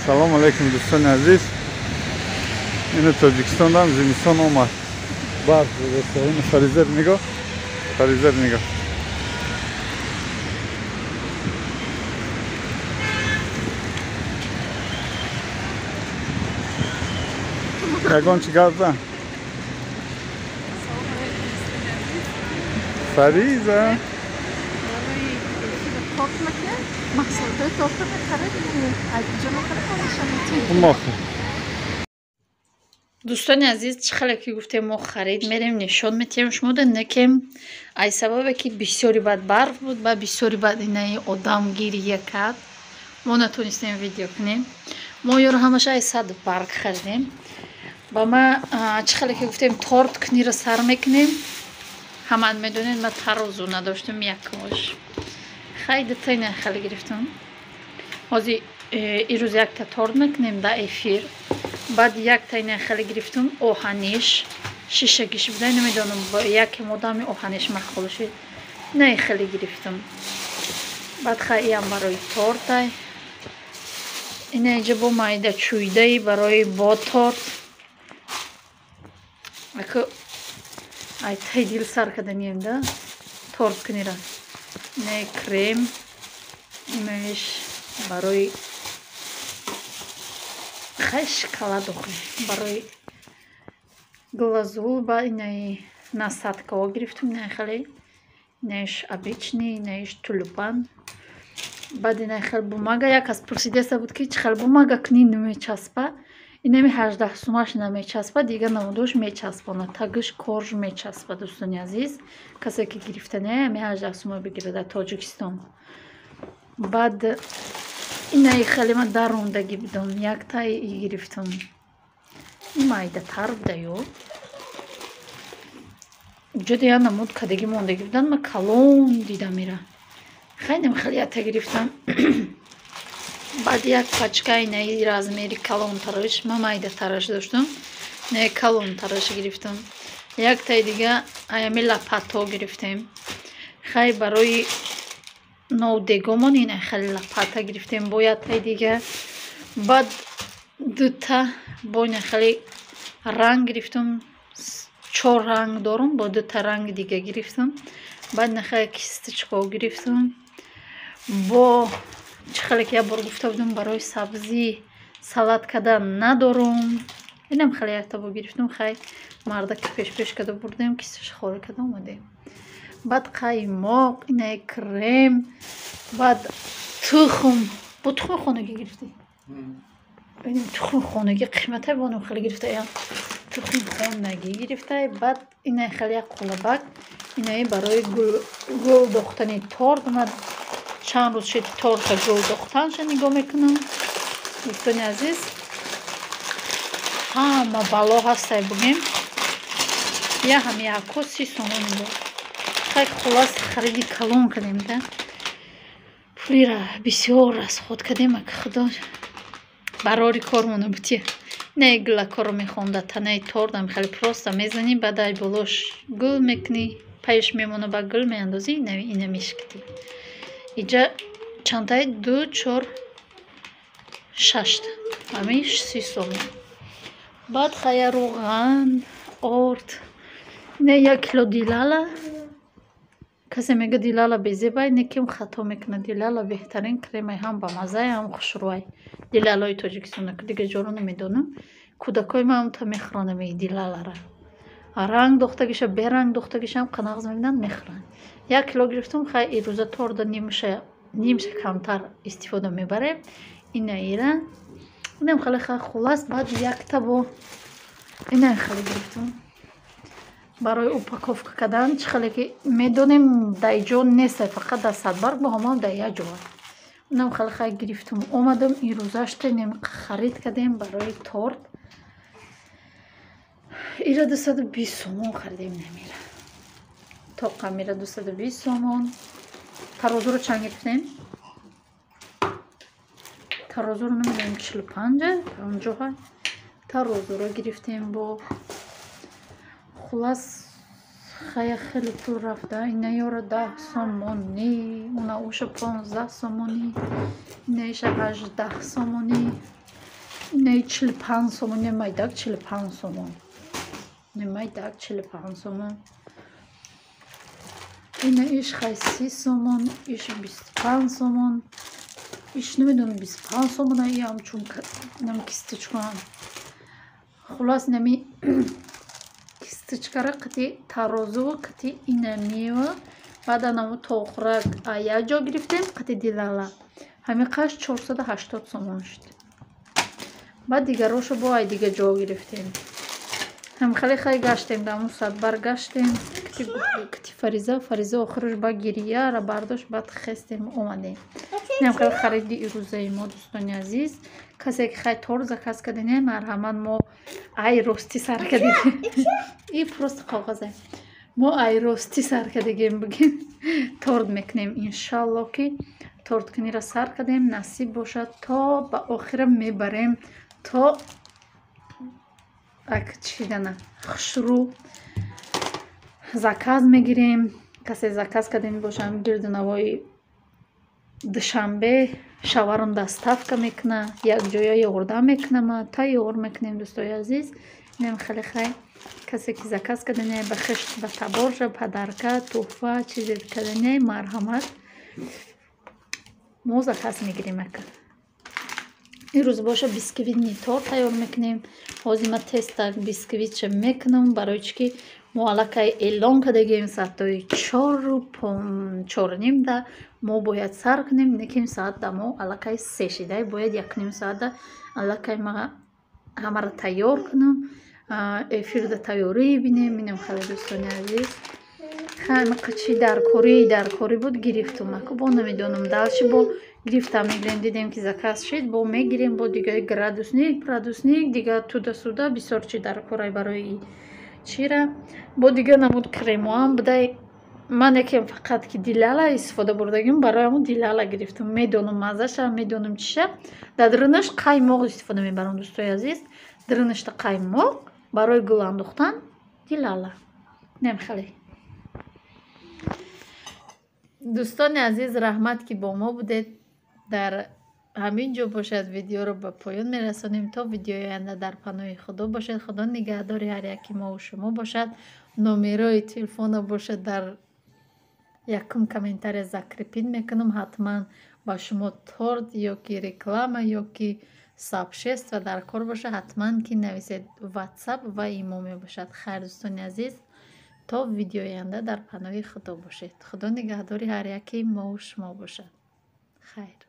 Салом алейкум, дӯстони азиз. Ина Тоҷикистонам зимистон омад. Барф задааст. Ин фризер нигоҳ. Фризер нигоҳ. Ягон чӣ гап зан? Фариза. Дӯстони азиз, чӣ хеле ки гуфтем, мо харид мерем, нишон метиҳем шумода, некем ай сабабе ки бисёри бад барф буд ва бисёри бад инаи одам гирия кард, мо натонистем видео кунем. Мо ёро ҳамаша ай сад барг харидем. Ба ма чӣ хеле ки гуфтем, торт кунира сар мекунем. Ҳамаат медонед, ма тарозу надоштем, якмош хай дутайна хеле гирифтам. Ҳозир ирӯз якта торт мекунем да эфир. Баъд яктайна хеле гирифтам, оҳаниш шишагиш буда, намедонам, якем одами оҳаниш махқул шуд, не хеле гирифтам. Баъд хай иам барои тортай. Ина иҷа бо майда чӯйдаи барои бо торт. Аку ай тай дил сар каданием да торт кунира. Не крем инаш барои хай шоколад охи барои глазул. Ба инаи насадкаҳо гирифтам, инаи хеле, инаиш обычный, инаиш тюльпан. Баъд инаи хел бумага, як кас пурсидаста буд, ки чӣ хел бумага кунӣ намечаспа. Инами 18 сумаш намечаспа, дигар намудош мечаспонад, тагиш корж мечаспа. Дӯстони азиз, касе ки гирифтане, ами 18 сума бигирад дар Тоҷикистон. Баъд инаи хеле ман дарондагӣ будам, яктай гирифтам, ин майдатар буда ё ҷода як намуд кадагӣ мондагӣ будан, ман калон дидам ира, хайнам хеле якта гирифтам. Баъд як пачка инаи размери калонтараш, ман майдатараш доштам, инаи калонтараш гирифтам. Яктаи дига аями лопато гирифтем. Хай барои навдегомон ина хеле лопата гирифтем бо яктаи дига. Баъд дута бо ина хеле ранг гирифтам, чор ранг дорам, бо дута ранги дига гирифтам. Баъд ина хеле кисточкаҳо гирифтам. Бо чӣ хеле ки як бор гуфта будам, барои сабзӣ салат кардан надорум, инам хеле якта бо гирифтам. Хай мардаки пешпеш карда бурдем, кисаша холӣ карда омадем. Баъд қаймоқ, инаи крем, баъд тухм. Бо тухми хонагӣ гирифтӣ? Тухми хонагӣ қиматай, бонам хеле гирифта, тухми хонагӣ гирифтай. Баъд инаи хеле як қолабак, инаи барои гул дохтани торт. Ман чанд рӯз шуд торта гул дохтанша нигоҳ мекунам. Дӯстони азиз, ҳама бало ҳастай, бугем я ҳами яко 30 сомон нигоҳ. Хай хулас хариди калон кардем да, пулира бисёр расход кардем, ака худо барори кормона бутия. Не гулакоро мехоҳам да танаи тортам хеле просто мезанӣ, баъд ай болош гул мекунӣ, паяш мемона, ба гул меандозӣ, ина мешикатӣ. Иҷа чантай ду чор шашта, ҳамин 30 сомон. Баъд хая рӯған, орд, ина як кило дилала. Касе мега дилала безебай, неким хато мекунад. Дилала беҳтарин кремай, ҳам бамаззай, ҳам хушрӯай. Дилалои Тоҷикистона, дига ҷоро намедонам. Кӯдакои ман ҳамта мехӯранд ами дилалара. Ранг дохтагиша, беранг дохтагишам қанағз мебинанд, мехӯранд. Як кило гирифтам, хай ирӯза торда нимша камтар истифода мебарем. Ина ира инам хеле хай хулас. Баъд якта бо ина хеле гирифтам барои упаковка кардан. Чӣ хеле ки медонем, дар иҷо нестай, фақат дар Садбарг бо ҳамаам дар як ҷо. Инам хеле хай гирифтам, омадам ирӯзашта нем харид кардем барои торт. Ира 220 сомон харидем, намира тоқа мира 220 сомон. Тарозуро чанд гирифтем? Тарозуро намедонем, 45 50 тарозуро гирифтем. Бо хулас хая хеле пул рафта. Ина ёро 10 сомонӣ, уна уша 15 сомонӣ, инаиша 18 сомонӣ. Инаи 45 сомон, не майдак 45 сомон, не майдак 45 сомон. Ина иш хай 30 сомон, иш 25 сомон, иш намедонам 25 сомона, и ҳамчун нам кисточкаам. Хулос, нами кисточкара қати тарозуву қати ина мева, баъд анаму тохӯрак як ҷо гирифтем қати дилала. Ҳамин қаш 480 сомон шуд. Баъд дигарошо бо ай дига ҷо гирифтем. Ҳамхеле хай гаштем, даму садбар гаштем кити Фариза. Фариза охираш ба гирияра бардошт, баъд хестем, омадем. Инам хеле хариди ирӯзаи мо, дӯстони азиз. Касе ки хай торт заказ кардем, марҳамат. Мо ай ростӣ сар кардем, и просто коғазе. Мо ай ростӣ сар кардагем, бигем, торт мекунем, иншалло, ки торткунира сар кардем, насиб бошад, то ба охира мебарем, то ак чидана хушрӯ заказ мегирем. Касе заказ кардем бошам, гирду навои Душанбе шаварам доставка мекуна, якҷоя ёрдам мекунама, тайёр мекунем, дӯстои азиз. Инам хеле хай, касе ки заказ кардане, ба хишт, ба таборша, подарка, тӯҳфа, чизе кардане, марҳамат, мо заказ мегирем. Ака, ирӯз боша бисквитный торт тайёр мекунем. Ҳозир ма теста бисквитша мекунам, барои чӣ ки мо аллакай эълон кардагем, соатҳои чору чорунимда мо бояд сар кунем, лекин соат да мо аллакай се шидай, бояд якним соатда аллакай ма ҳамаро тайёр кунам, эфирда тайёрӣ бинем. Инам хеле, дӯстони азиз, чӣ даркорӣ буд, гирифтум. Аку бо намедонам, дальше бо гирифтам, мегирем, дидем ки заказ шид, бо мегирем, бо дига градусник, градусник, дига туда-сюда, бисёр чи даркорай барои чира. Бо дига намуд кремоам будай. Ман якем фақат ки дилала истифода бурдагим, барои ҳамун дилала гирифтам. Медонам маззаша, медонам чиша. Дар дарунаш қаймоқ истифода мебарам, дӯстои азиз, дарунашта қаймоқ, барои гул андохтан дилала. Нем хеле, дӯстони азиз, раҳмат, ки бо мо будед. Дар ҳамин ҷо бошад, видеоро ба поён мерасонем. То видеои оянда дар паноҳи Худо бошед. Худо нигаҳдори ҳар яки мову шумо бошад. Номерои телефона бошад, дар якум комментария закрепить мекунам. Ҳатман ба шумо торт ё ки реклама, ё ки сообщество дар кор бошад, ҳатман ки нависед, Ватсап ва Имо мебошад. Хайр, дӯстони азиз, то видеои оянда дар паноҳи Худо бошед. Худо нигаҳдори ҳар яки мову шумо бошад. Хайр.